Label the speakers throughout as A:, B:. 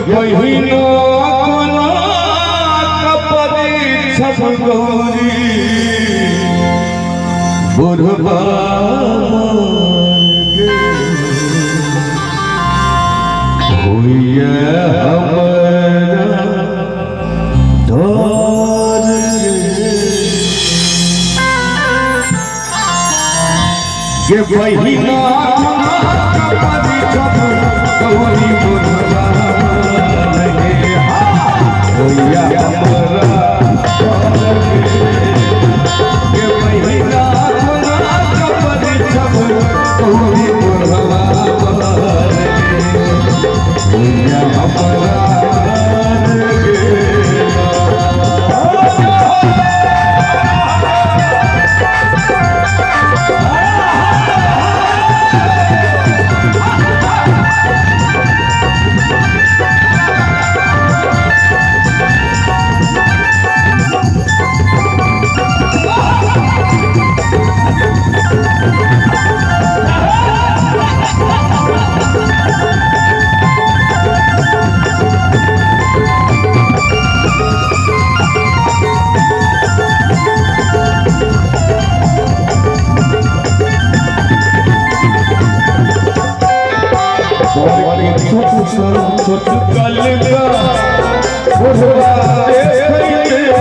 A: बहिना कोना कपरी छप गौरी बुढ़बा होइए हमरा डर गे। बहिना कपरी छप गौरी बुढ़बा गे होइए हमरा डर गे। बहिना कपरी छप गौरी बुढ़बा गे होइए हमरा गे। छोट कलगा बुढ़वा देखै कमाल।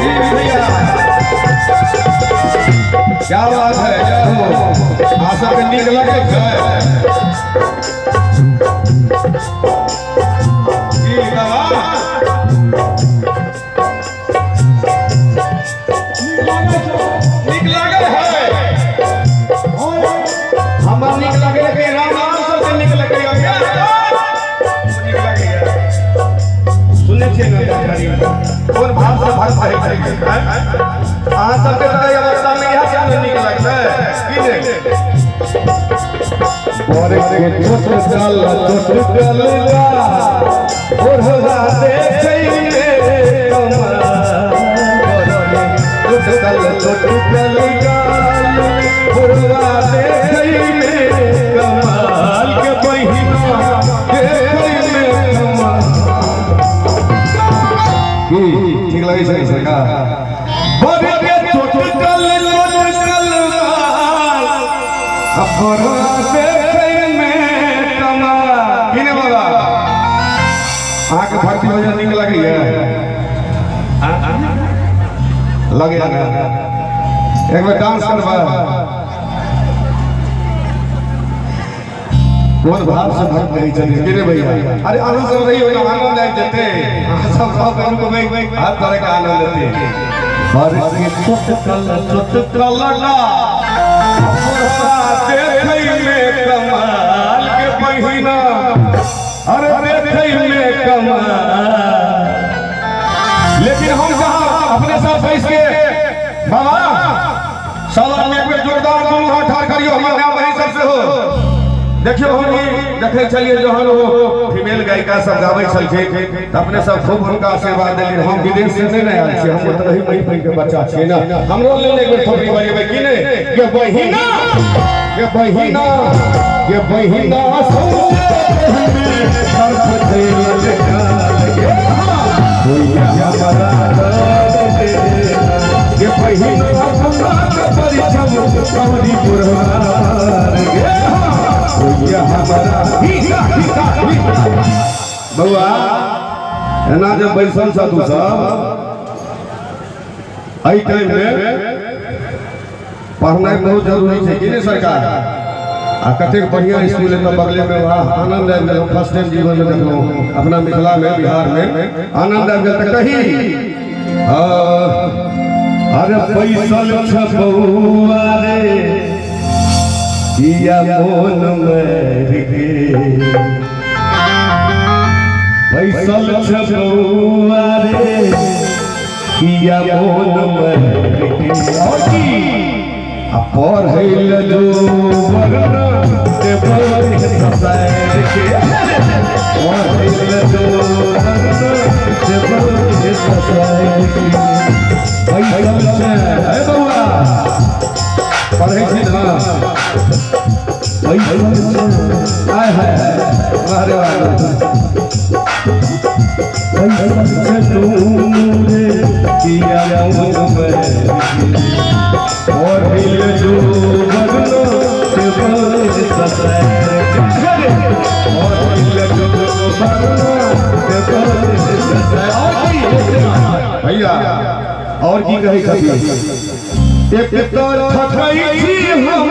A: जी भैया, क्या बात है, जय हो। आशा के नीक लगै छै जी बाबा? नीक लागै है? हमरा नीक लागै है, राम सबके नीक लगै है? नीक लागै है? सुनै छियै ने जानकारी, कोन भाव से भक्त रहै छै? अहाँ सबके तऽ एहि अवस्था मे इएह सब ने नीक लगतै की नहि? बर के छोट कल छोट कलगा बुढ़वा देखै मे कमाल। बर के छोट कल छोट कलगा बुढ़वा देखै मे कमाल के बहिना देखै मे कमाल। की ठीक लगै छै सरकार? बर के छोट कल छोट कलगा बुढ़वा देखै मे कमाल। की ने बाबा, अहाँके भक्ति भजन नीक लगैया? लगैया ने? एक बेर डांस करबै? कोन भाव से भक्त रहै छथिन की रे भैया? अरे अहाँ सब रहियो ने, आनंद आबि जेतै। अहाँ सब रहबै, रुकबै, हर तरह के आनंद एतै। बर के छोट कल छोट कलगा बुढ़वा देखै मे कमाल के बहिना, अरे देखै मे कमाल। लेकिन हम कहाँ अपने सब बैस के बाबा, सब आदमी एक बेर जोरदार दुनू हाथ ठाढ़ करियो। हमर नाम बहिन सबसे हो। देखियो, हम ई देखै छलियै, जहन ओ फीमेल गायिका सब गाबै छलखिन तऽ अपने सब खूब हुनका आशीर्वाद देलियै। हम विदेश से नहि ने आयल छियै, हम तऽ रही वही के बच्चा छियै ने। हमरो लेल एक बेर थोपड़ी बजेबै की नहि? गे बहिना, गे बहिना, गे बहिना, सौंसे देहमे सर्फ तेल काल गे होइया हमरा डर गे। गे बहिना हमरा परिचम कौरी बुढ़वा गे होइया हमरा ही ही ही। बउआ, एना जे बैसल छ तू सब एहि टाइम मे, पढ़नाइ बहुत जरूरी छै कि नहि सरकार? आ कतेक बढ़िया स्कूल एतऽ बगले मे, वाह, आनंद आबि गेल। फर्स्ट टाइम जीवन मे देखलहुँ अपना मिथिला मे, बिहार मे, आनंद आबि गेल। तऽ कही, अरे बैसल छ बउआ रे किया मोन मारि गे? बैसल छ बउआ रे किया मोन मारि गे? और की आ पढ़ै लए जो वरना देबै ससारि के। पढ़ै लए जो वरना देबै ससारि के। बैसल छै हे बउआ। पढ़िल जो बरनो के बोले ससैर के। पढ़िल जो बरनो के बोले ससैर। और की भैया और की कहे खातिर एक तो ठकई छी हम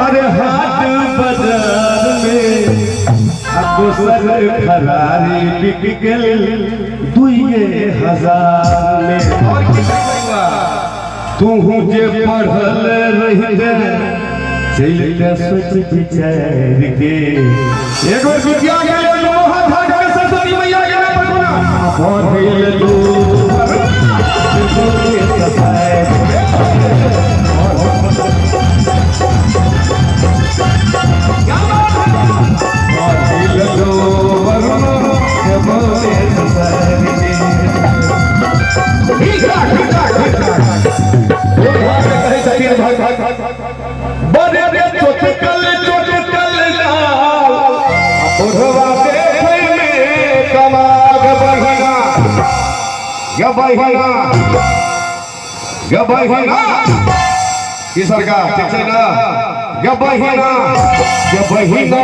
A: अरे हाट बाजार में आ दोसर फरारी बिक गेल 2000 में। और की कहे तू जे पढ़ल रहिते चलते सोच विचार के। एक बेर बिटिया के लिए हाथ हाथ के सरस्वती मैया के नाम पर बोला पढ़िल जो की सरकार ठीक छै ना गे बहिना गे बहिना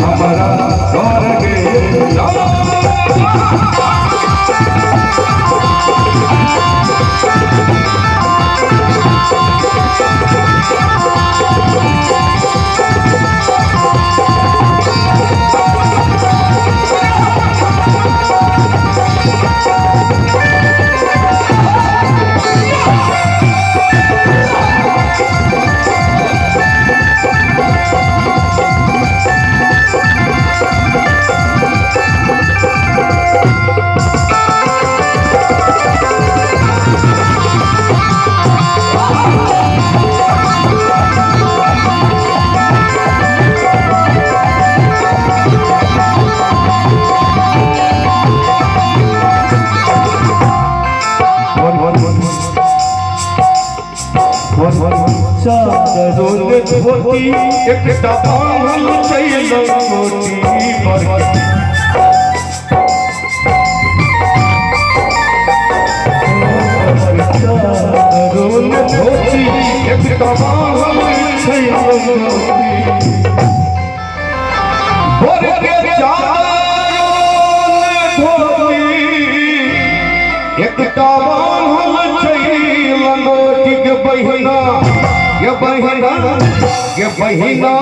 A: हमारा धोती एकटा बान्हल छै लंगोटी पर धोती एकटा बान्हल छै लंगोटी बर के चादर धोती एकटा बान्हल छै लंगोटी के बहिना ये बहिना ये बहिना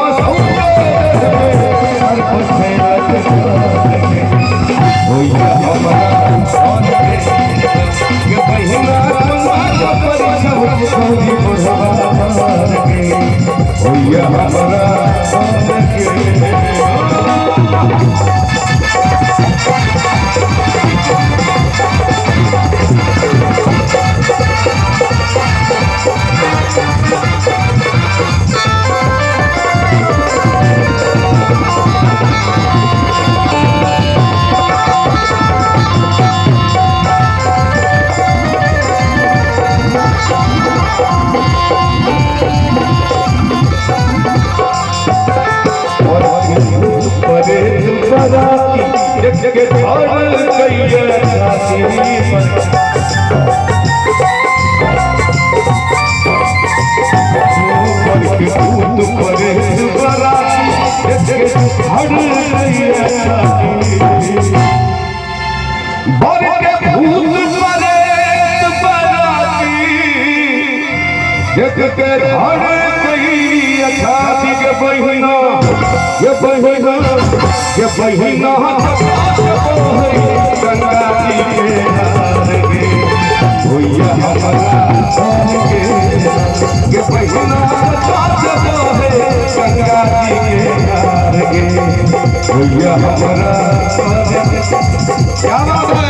A: क्या बात है।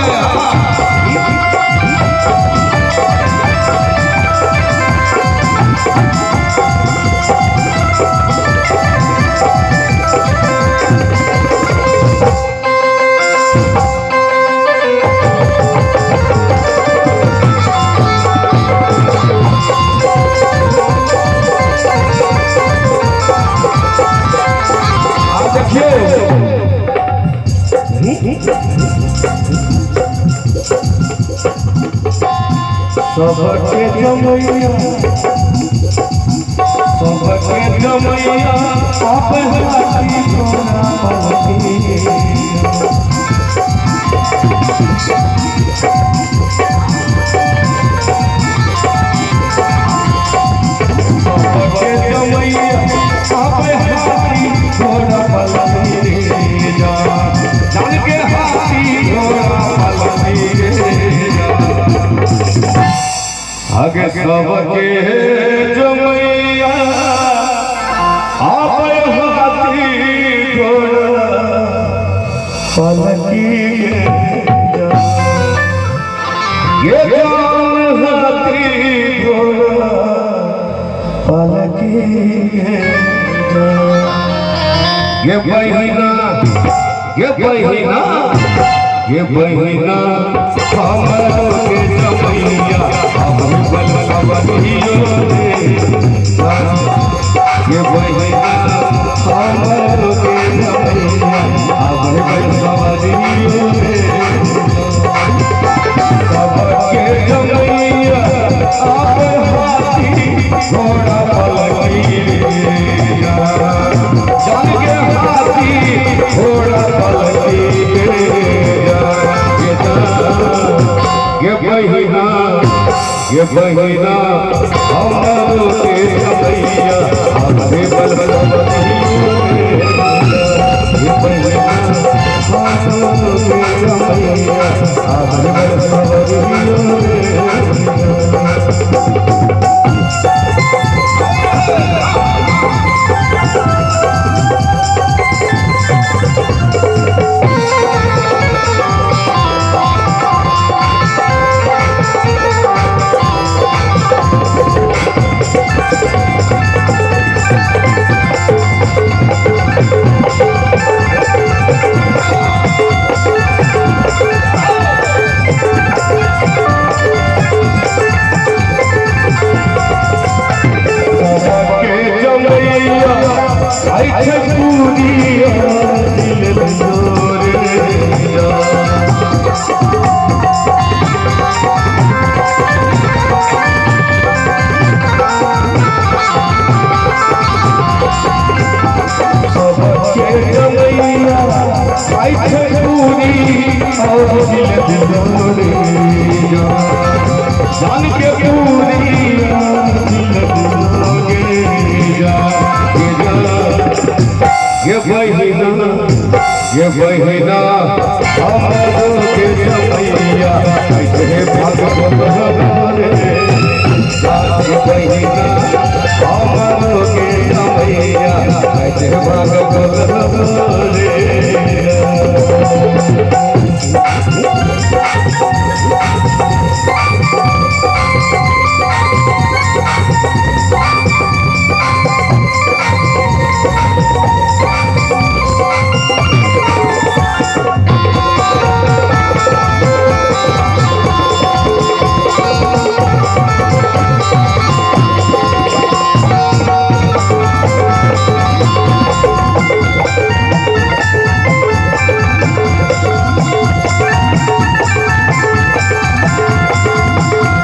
A: सबके जमैया सबके जमैया आप हाथी घोड़ा पलकी। सबके जमैया आप हाथी घोड़ा पलकी रे जा, जान के हाथी घोड़ा पलकी रे जा। आगे सबके जमैया आप हाथी घोड़ा पलकी रे जा, ये जान हाथी घोड़ा पलकी रे जा। ये बहिना ये बहिना ये बहिना हमरो के जमैया अब बल सबरियो रे। ये बहिना हमरो के जमैया अब बल सबरियो रे। सबके जमैया आप हाथी घोड़ा पलकी रे जा, जान के हाथी घोड़ा पलकी रे जा। ये बहिना ये बहिना हमरो के जमैया अब बल सबरियो रे। ये बहिना हमरो के जमैया अब बल सबरियो रे। सबके जमैया आई छै पूरी दिल रे जा। सबके जमैया आई छै पूरी दिल रे जा, जान के पूरी दिल रे जा। ये बहिना ये बहिना हमरो के जमैया ऐसे भागवत रे। ये बहिना हमरो के जमैया ऐसे भागवत रे।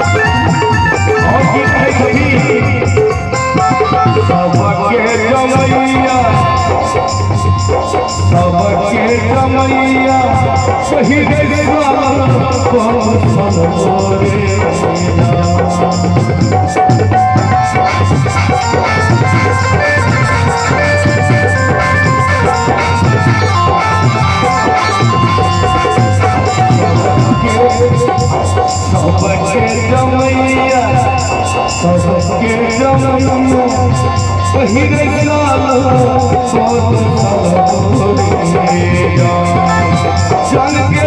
A: और की कहै छथि सबके जमैया सबके जमैया सही रे सबके जमैया सबके जमैया सही रे जान के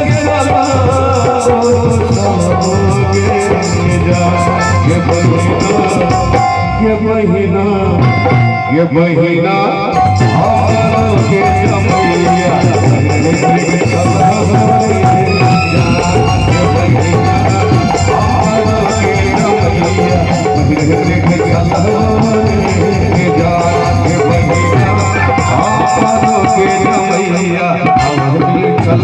A: ये बहिना ये बहिना हमरो के जमैया ये बहिना हमरो के जमैया ये बहिना हमरो के जमैया चल।